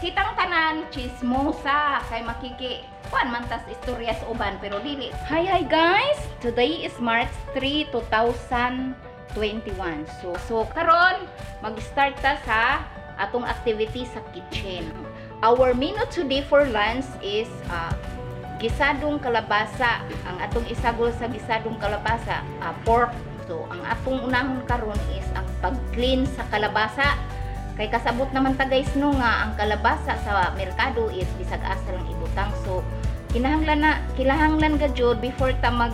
Kitang tanan chismosa kay makiki kuan man tas istorya sa uban, pero dili. Hi, hi guys. Today is March 3, 2021. So karon mag-start ta sa atong activity sa kitchen. Our menu today for lunch is gisadong kalabasa. Ang atong isagol sa gisadong kalabasa, pork. So, ang atong unahon karon is ang pag-clean sa kalabasa. Kay kasabot naman ta, guys, no, nga ang kalabasa sa merkado is bisag asa lang ibutang. So, kinahanglan na kinahanglan ga jud before ta mag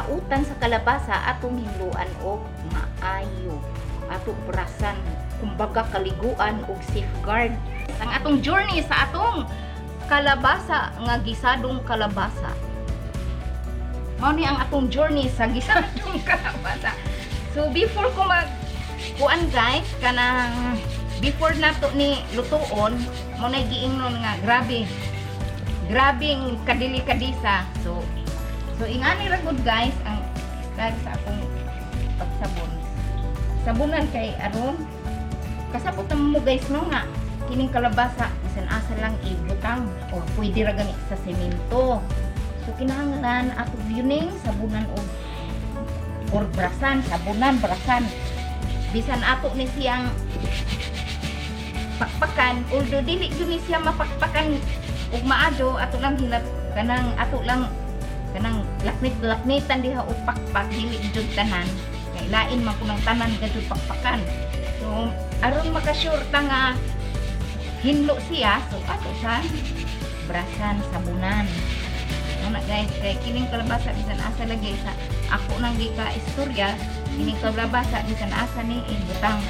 utan sa kalabasa, atong hinluan og maayo. Ato brasan, kumbaga kaliguan og Safeguard. Ang atong journey sa atong kalabasa nga gisadong kalabasa. Mao ni ang atong journey sa gisadong kalabasa. So before ko mag kuan, guys, kanang before nato ni lutuon, mao na giingnon nga grabe. Grabing kadili-kadisa. So ingani ra gud, guys, ang style sa akong pagsabon. Sabunan kay aron kasabot naman mo, guys, no, nga kining kalabasa bisan asa lang ibutang or pwede ra gani sa semento. So kinahanglan ato yuning sabunan og or brasan, sabunan, brasan. Bisan ato ni siyang pakpakan, although dili gyud ni siya mapakpakan ug maayo, ato lang hinat kanang ato lang kanang laknit-laknitan diha og pakpak, dili jud tanan. Kay lain man kunang tanan ga jud pakpakan. So aron makasure ta nga hinlo siya, so ato siya brasan, sabunan. Muna, guys, kay kining kalabasa bisan asa lagi, sa ako nang gika istorya, kining kalabasa bisan asa ni ibutang.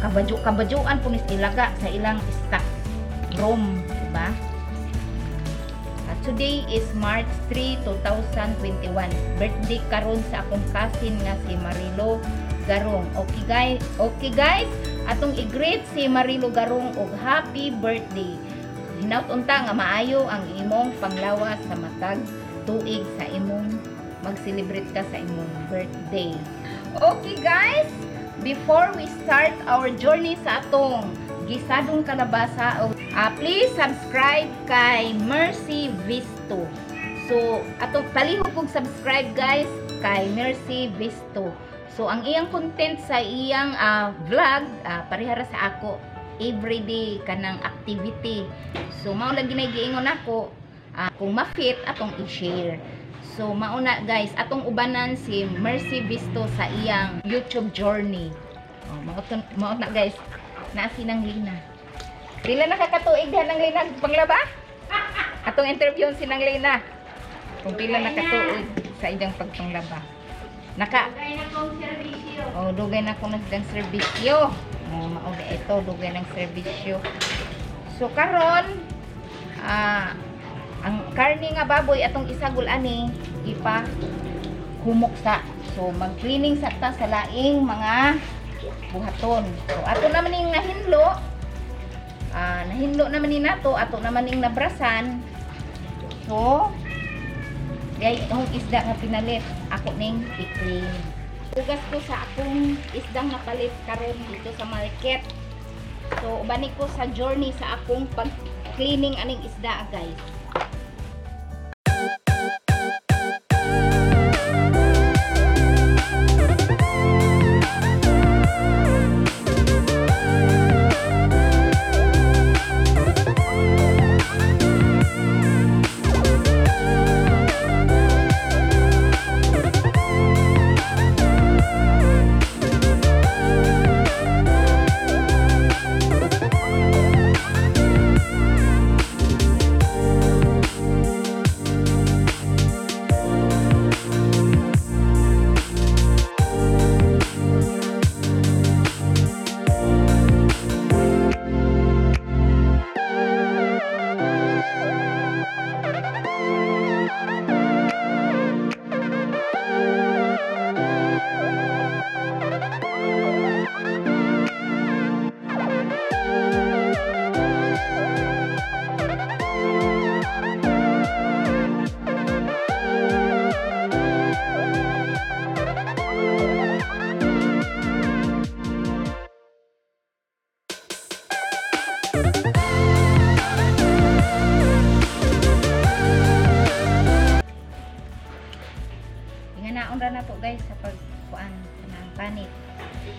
Kabadyo kabadyuan po ni ilaga sa ilang stock room, diba? Today is March 3, 2021. Birthday karon sa akong cousin nga si Marilo Garong. Okay guys, atong i-greet si Marilo Garong og happy birthday. Hinaut unta nga maayo ang imong panglawas sa matag tuig sa imong mag-celebrate ka sa imong birthday. Okay guys, before we start our journey sa atong gisadong kalabasa, please subscribe kay Mercy Visto. So, atong palihog kog subscribe, guys, kay Mercy Visto. So, ang iyang content sa iyang vlog, parehara sa ako, everyday kanang activity. So, mao lagi na giingon ako, kung ma-fit atong i-share. So, mauna guys, atong ubanan si Mercy Visto sa iyang YouTube journey. Oh, mao na guys, naa si Nang Lina. Pila na kakatuig diha, Nang Lina, panglaba? Atong interview si Nang Lina. Kung pila na katuig sa iyang pagpanglaba. Naka Dugay na kong serbisyo. Oh, dugay na ko nagdang serbisyo. Oh, mao na ito, dugay ng serbisyo. So karon, ang karne nga baboy atong isagol ani ipa humok sa. So mag-cleaning sa ta sa laing mga buhaton. So ato naman ning nahinlo. Nahinlo naman ni nato, ato naman ning nabrasan. So, gay itong isda nga pinalit, ako ning i-clean. Hugas ko sa akong isdang napalit karon dito sa market. So, ubani ko sa journey sa akong pag-cleaning aning isda, guys. guys sa pagkuan kanang panit.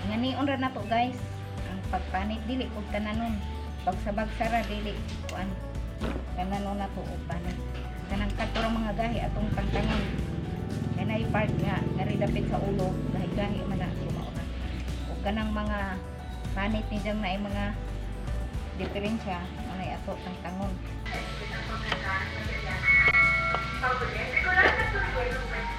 Nganion ra nato guys ang pagpanit, dili pud tananon. Bagsa-bagsa ra, dili kuan. Tananon nato og panit. Kanang kadto ra mga gahi atong tangtangon. Kay naay part nga ngari dapit sa ulo, gahi-gahi man na sumao na. Ug kanang mga panit ni Jang naay mga diferensya, anay ato tangtangon. Regular na tuloy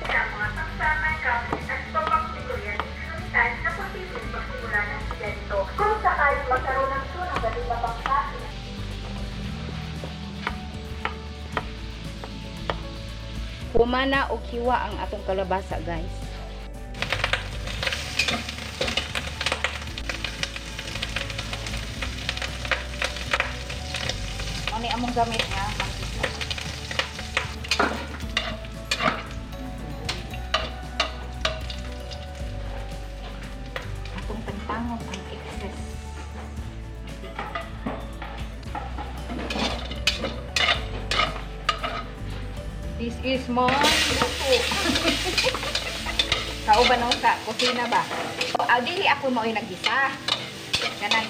sa mga saksakan, cabinet at iba pang kuryente gamitan na posibleng pagsimula ng ganito. Kung sakaling magkaroon ng sunog at iba pang klase ng Humana og hiwa ang atong kalabasa guys. Ano among gamit nga mangkisa. Atong tangtangon ang excess. This is my luto. Kauban ako sa kusina ba? Ah, dili ako mao'y naggisa. Kanang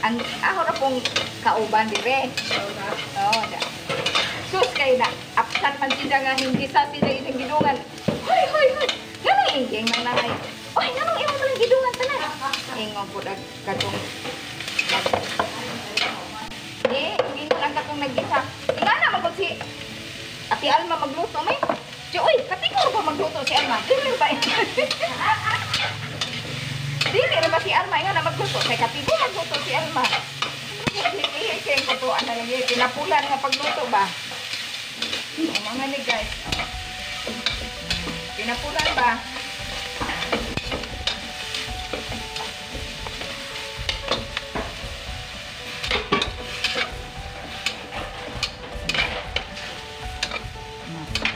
ang ako ra pong kauban dire. Oo, da. Sus kay na absent man sila nga hindi sa sila ilang gidungan. Hoy, hoy, hoy. Nganong ingging man nanay? Oy, nganong imo man gidungan tanan? Ingon po dag katong Di, ingon ang katong naggisa. Ingana man gud si Ate Alma magluto may. Di, uy, katigor ba magluto si Alma? Dili ba? Dili ra ba si Alma nga na magluto? Kay katigor magluto si Alma. Kay kay katuan na lang pinapulan nga pagluto ba? O, mga ni guys. Oh. Pinapulan ba?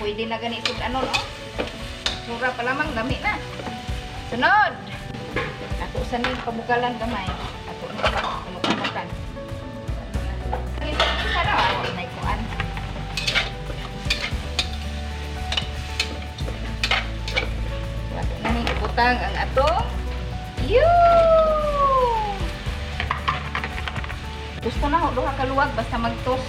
Pwede na ganito ano no? Sura pa lamang dami na. Sunod. Ato sa ning pabukalan gamay. Ato na pamutamutan. Isa ra ako nay kuan. Ato na ning ibutang ang atong you. Gusto na ho duha ka luwag basta magtos.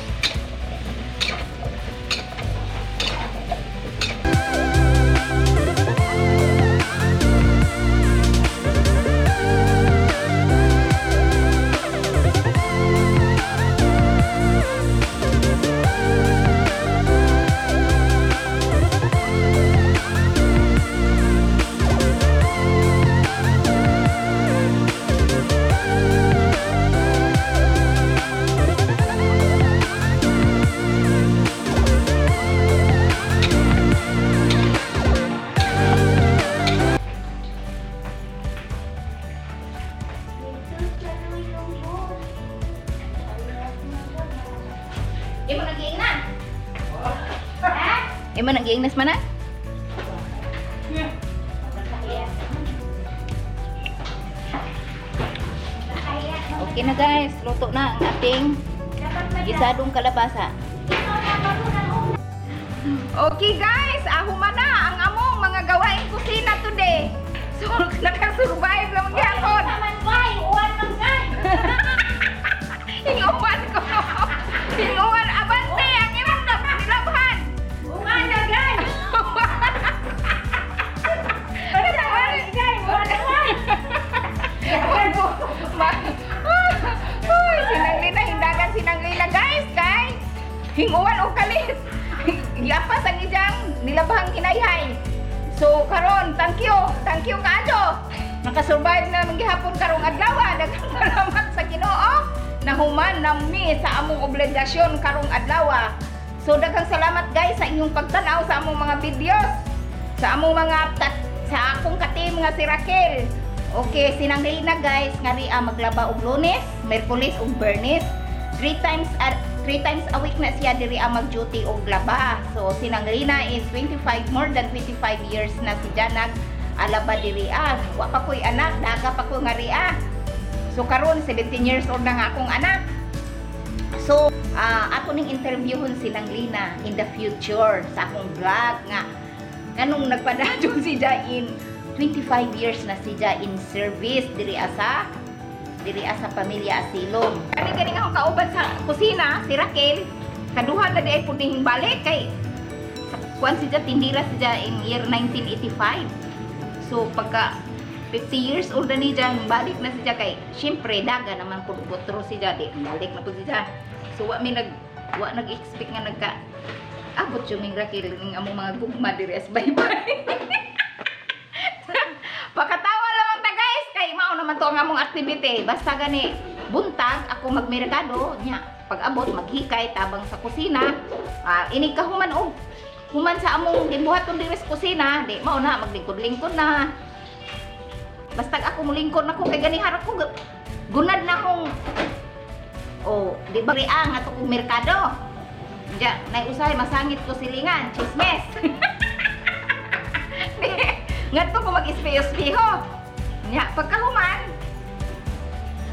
Imo nang giingnan? Ha? Imo nang giingnas man na? Okay na guys, luto na ang ating gisadong kalabasa. Okay guys, ahuma na ang among mga gawaing kusina today. So, nakasurvive lang gyapon. Hinguan ko. Hinguan, abante ang imong nilabhan. Uy, sinang Lina, hindagan sinang Lina guys, kay hinguan og kalis. Giapas ang ijang nilabhang hinayhay. So karon, thank you. Thank you kaayo. Nakasurvive na man gihapon karong adlaw. Daghang salamat sa Ginoo. Nahuman nami sa among obligasyon karong adlaw. So daghang salamat guys sa inyong pagtanaw sa among mga videos, sa among mga sa akong ka-team nga si Raquel. Okay, sinang Lina guys, nga ria maglaba og Lunes, Miyerkules ug Biyernes. Three times a week na siya diri mag-duty og laba. So sinang Lina is 25, more than 25 years na si Janag alaba diri ah. Wa pa ko'y anak, daga pa ko nga ria. So karon 17 years old na nga akong anak. So, ato ning interviewhon silang Lina in the future sa akong vlog nga Nganong nagpadayon si in 25 years na siya in service diri sa Pamilya Asilong. Kani gani nga akong kauban sa kusina, si Raquel, kaduha na di ay puding balik kay sa kuan siya, tindira siya in year 1985. So pagka 50 years old na niya, balik na siya kay syempre daga naman pud butro siya, di balik na pud siya. So wa nag-expect nga nagka abot yung ming Raquel ning among mga gugma diri as bye-bye. Pakatawa lamang ta, guys, kay mao naman to ang among activity. Basta gani buntag ako magmerkado nya, pag abot maghikay tabang sa kusina. Ah, inig ka human og human sa among gibuhaton diri sa kusina, di mao na maglingkod-lingkod na. Basta ako mulingkod na ko kay gani harap ko gunad na akong, oh, di ba riang ato kong merkado. Diya, nay usahay masangit ko silingan, chismes. Ngadto ko mag-ispeyo-espeho. Nya, pagkahuman,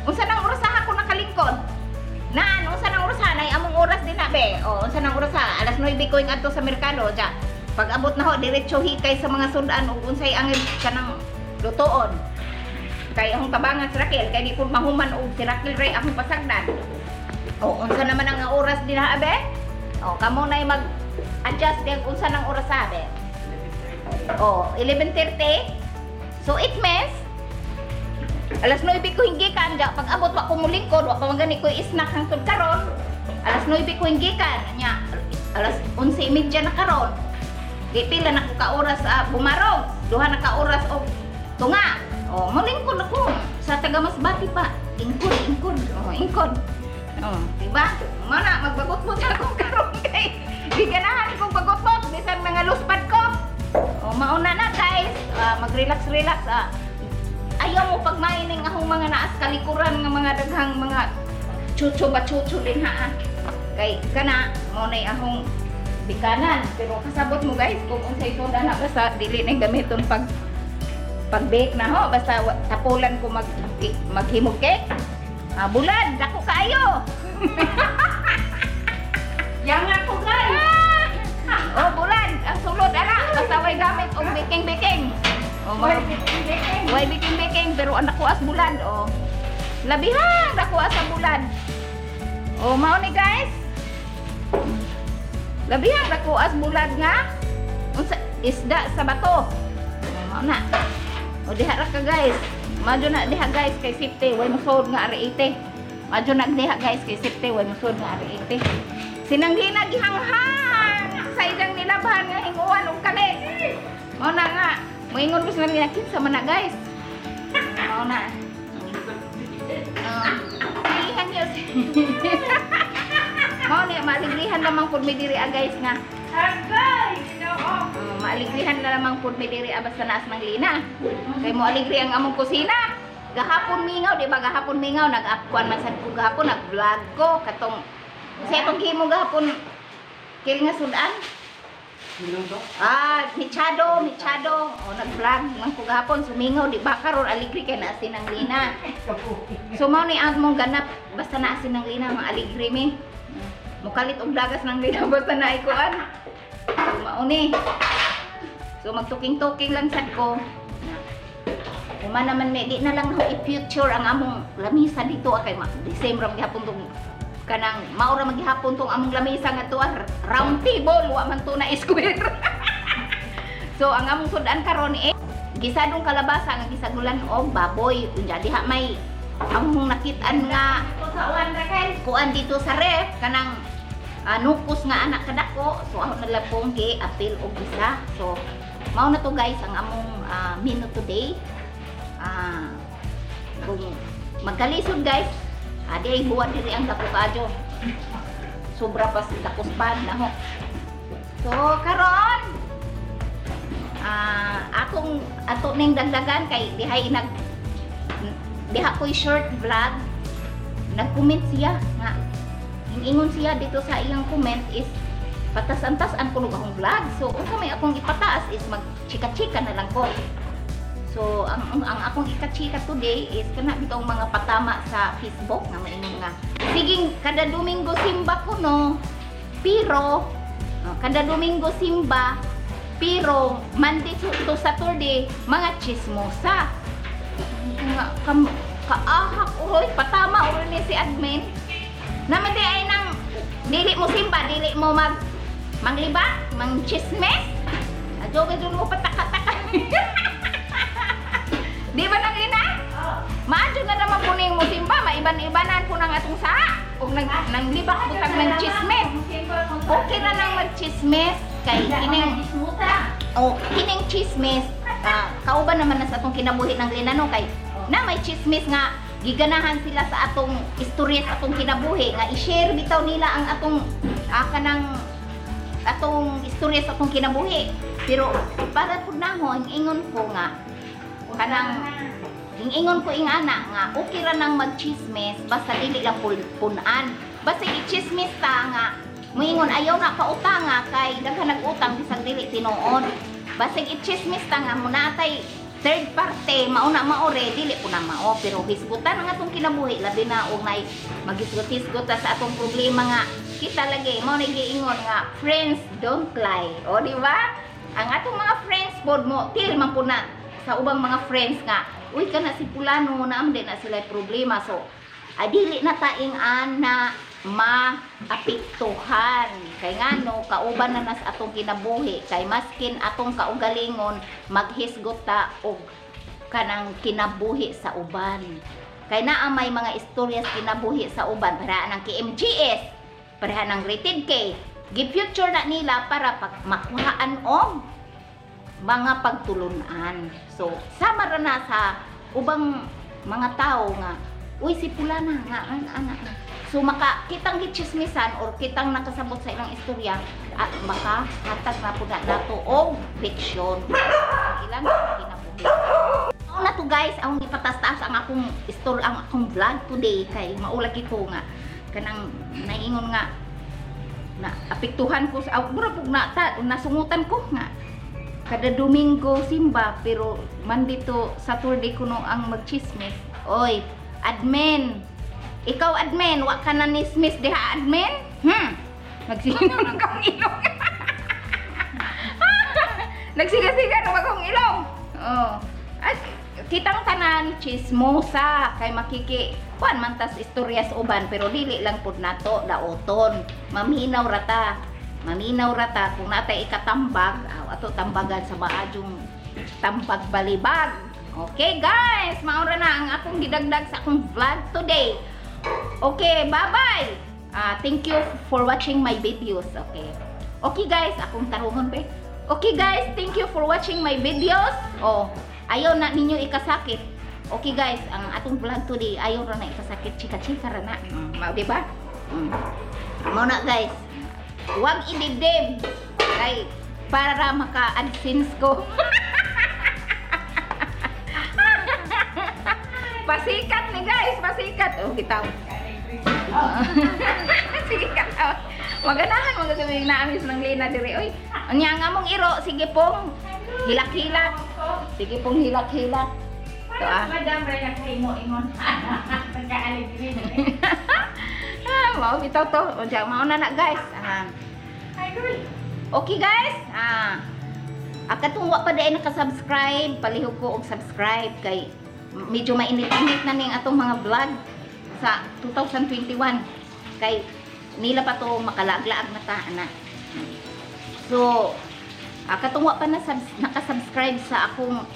unsa nang oras ako nakalingkod? Naan, unsa nang oras nay among oras din na be. O, unsa nang oras? Alas 9 ko yung adto sa merkado, diya. Pag abot na ho, diretso hikay sa mga sudan ug unsay angil kanang lutoon. Kay akong tabangan si Raquel, kay di ko mahuman og si Raquel ray akong pasagdan. O, unsa naman ang oras din ha, be? O, kamo na mag-adjust din unsa nang oras ha, be? O, 11:30. So, it means, alas 9 ko hinggikan, ja, pag abot wa ko mulingkod, wa pa man gani ko snack hangtod karon. Alas 9 ko hinggikan, nya, alas 11:30 na karon. Di pila na ko ka oras bumarog, duha na ka oras og tunga. O, mulingkod ako sa taga Masbate pa. Ingkod, ingkod, oh, ingkod. Oh, diba? Mana magbagot-bot ako karon kay giganahan kong bagot-bot bisan mga luspad ko. Oh, mauna na, guys. Ah, mag-relax relax ah. Ayaw mo pagmaining akong mga naas kalikuran nga mga daghang mga chucho ba chucho din ha, ah. Kay kana mo nay akong bikanan, pero kasabot mo, guys, kung unsay soda na, basta dili na gamiton pag pag-bake na ho, basta tapulan ko maghimog cake. Ah, bulad, dako kaayo. Yang ako, guys. Oh, bulad, ang sulod ara, basta way gamit og baking baking. Oh, Way baking baking. Way baking baking, pero ang dako as bulad oh. Labihan dako as ang bulad. Oh, mao ni, guys. Labihan dako as bulad nga unsa isda sa bato. Oh, mao na. O diha ra ka, guys. Madyo na diha, guys, kay safety way mosuod nga ari 80. Madyo na diha, guys, kay safety way mosuod nga ari 80. Sinanglina gihanghang sa idang nilabhan nga hinguan og kalit. Mao na nga. Moingon ko sinanglina kinsa man na, guys. Mao na. Lihan niyo. Mao ni maaligrihan lamang pud mi diri ah, guys, nga. Agay, Ginoo. Maaligrihan na lamang pud mi diri ah, basta naas ng lina. Kay mo aligri ang among kusina. Gahapon mingaw, di ba gahapon mingaw nag-upkuan man sad ko gahapon, nag-vlog ko katong sa itong himo gahapon kil nga sudan. Ah, mechado, mechado. O, nag-vlog man ko gahapon, sumingaw, di ba karon aligri kay naa ng lina. So mao ni ang mong ganap basta naa ng lina, mga aligri mi. Mukalit og dagas ng lina basta na ikuan. So mao ni. So magtuking-tuking lang sad ko. Uma naman may di na lang ho i-future ang among lamisa dito ah, kay the same ra gihapon tong kanang mao ra maghapon tong among lamisa nga to ah, round table, wa man to na square. So ang among sudan karon eh gisadong kalabasa nga gisagulan og baboy. Unya diha may among nakit-an nga Sa uwan, Raquel. Kuan dito sa ref kanang nukos nga anak kadako, so ako na lang pong gi-apil og isa. So mao na to, guys, ang among menu today. Kung magkalisod, guys, adi ay buwan diri ang dako kaadyo, sobra pa sa dakos pa na ho. So karon akong ato ning dagdagan kay dihay nag diha ko'y short vlog, nag-comment siya nga ingon siya dito sa iyang comment is patasan-tasan ko akong vlog. So unsa may akong ipataas is mag chika-chika na lang ko. So ang akong ikachika today is kana bitong mga patama sa Facebook nga maingon nga siging kada Domingo simba ko no, pero oh, kada Domingo simba. Pero Monday to Saturday mga chismosa. Nga kaahak uroy, patama uroy ni si admin. Naman di ay nang dili mo simba, dili mo mangliba, mang chismes. Adyo ka mo pataka-taka. Di ba nang ina? Maadyo na naman po ning mo simba, maiban-ibanan po ng atong saa. Ug nang nanglibak po tag ng chismes. Okay na nang magchismes kay kining oh, kining chismes, kauban naman na sa atong kinabuhi ng linano kay na may chismes nga giganahan sila sa atong istorya sa atong kinabuhi nga i-share bitaw nila ang atong kanang atong istorya sa atong kinabuhi. Pero para pud namo, ang ingon ko nga kanang ingon ko ingana nga okay ra nang magchismes basta dili lang punan. Basta i-chismis ta nga moingon ayaw na pautanga kay daghan nag-utang bisag dili tinuod. Basta i-chismis ta nga munatay third party mauna maore dili po na mao, pero hisgutan ang atong kinabuhi, labi na og nay magisgot-hisgot ta sa atong problema nga kita lagi mao na giingon nga friends don't lie. O di ba? Ang atong mga friends pod mo til man po na sa ubang mga friends nga uy kana si pulano na di na sila problema, so adili na taing ana maapektuhan kay ngano kauban na nas atong kinabuhi kay maskin atong kaugalingon maghisgot ta og kanang kinabuhi sa uban kay naa may mga istorya sa kinabuhi sa uban para ng KMGS, para ng Rated K, gi-future na nila para pag makuhaan og mga pagtulunan. So sama ra na sa ubang mga tao nga uy si pulana nga ana ana ana. So maka kitang gichismisan or kitang nakasabot sa ilang istorya at makahatag na pud na nato og leksyon ang ilang kinabuhi. Mao na to guys, ang ipatas-taas ang akong story, ang akong vlog today kay maulagi ko nga kanang naingon nga na apektuhan ko sa mura pug na ta, nasungutan ko nga kada Domingo simba pero Monday to Saturday kuno ang magchismis. Oy, admin. Ikaw admin, wa ka na nismis diha admin? Nagsigaw ng kang ilong. Nagsiga-siga ng akong ilong. Oh. At kitang tanan chismosa kay makiki kuan man tas istorya sa uban pero dili lang pud nato daoton. Maminaw rata. Maminaw rata kung natay ikatambag, aw, ato tambagan sa maadyong tambag balibag. Okay guys, maura na ang akong gidagdag sa akong vlog today. Okay, bye-bye. Thank you for watching my videos. Okay. Okay guys, akong tarungon ba? Okay guys, thank you for watching my videos. Oh, ayaw na ninyo ikasakit. Okay guys, ang atong vlog today, ayaw ra na ikasakit, chika-chika ra na. Mao di ba? Mao na guys. Huwag idibdib kay para maka-AdSense ko. Pasikat ni guys, pasikat. Oh, kita. Sige ka. Maganahan mga gabi naamis ng Lina diri oy. Unya nga mong iro, sige pong hilak-hilak. Sige pong hilak-hilak. Ito ah. Madam Raya kay mo ingon. Pagkaaligri. Ah, mao bitaw to. O diya, mao na na guys. Ah. Hi girl. Okay guys. Ah. Akatong wa pa diay naka-subscribe, palihog ko og subscribe kay medyo mainit-init na ning atong mga vlog sa 2021 kay nila pa to makalaglaag na ta ana. So, katong wa pa na naka-subscribe sa akong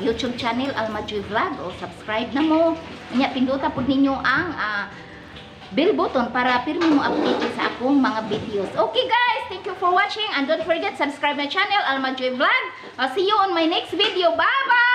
YouTube channel Alma Joy Vlog, o subscribe na mo. Unya pindota pud ninyo ang bell button para pirmi mo update sa akong mga videos. Okay guys, thank you for watching and don't forget subscribe my channel Alma Joy Vlog. I'll see you on my next video. Bye bye.